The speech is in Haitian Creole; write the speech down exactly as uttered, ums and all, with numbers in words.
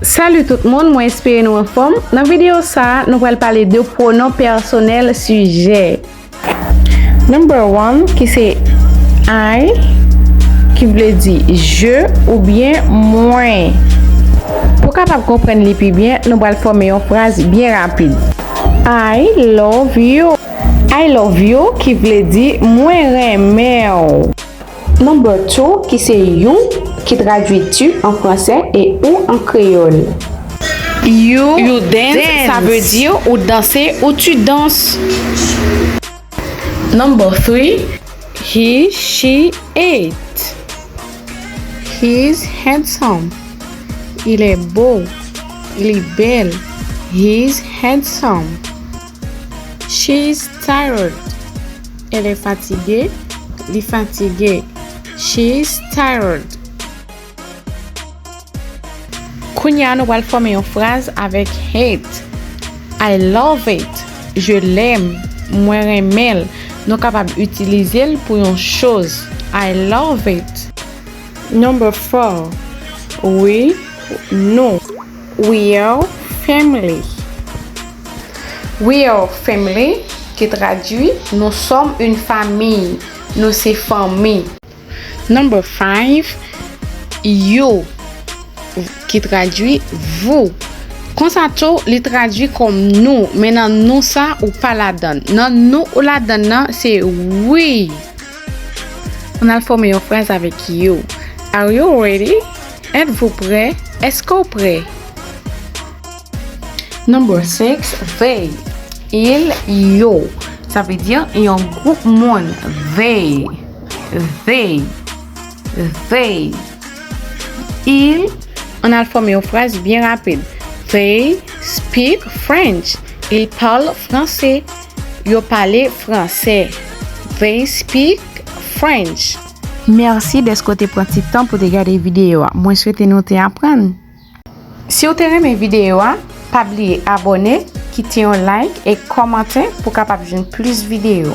Salut tout moun, mwen espere nou anfòm. Nan videyo sa a, nou pral pale de pwonon pèsonèl sijè. Number one, ki se I, ki vle di je oubyen mwen. Pou kapab konprann li pi byen, nou pral fòme yon fraz byen rapid. I love you. I love you, ki vle di mwen renmen w. Number two, ki se you, ki tradui tu an fransè e ou an kreyòl. You, you dance, sa vle di ou danse ou tu danses. Number three, he, she, it. He's handsome. Il est beau. Li bèl. He's handsome. She's tired. Elle est fatiguée. Li fatige. She's tired. Kounye a, nou pral fòme yon fraz avèk it. I love it. Je l'aime. Mwen renmen l. Nou kapab itilize l pou yon choz. I love it. Number four. We, nou. We are family. We are family, ki tradui nous sommes une famille. Nou se fanmi. Number five, you, ki tradui vous. Konsa tou, li tradui kòm nou, men nan nou sa, ou pa ladann. Nan nou ou ladann nan, se we. Ann al fòme yon fraz avèk you. Are you ready? Êtes-vous prêt? Èske w prè? Number six, they, il, yo. Sa vle di yon gwoup moun. They, they, they. Il, ann al fòme yon fraz byen rapid. They speak French. Ils parlent français. Yo pale fransè. They speak French. Mèsi dèske w te pran ti tan pou te gade videyo a. Mwen swete nou te aprann. Si w te renmen videyo a, pa bliye abòne, kite yon like e kòmante pou w kapab jwenn plis videyo.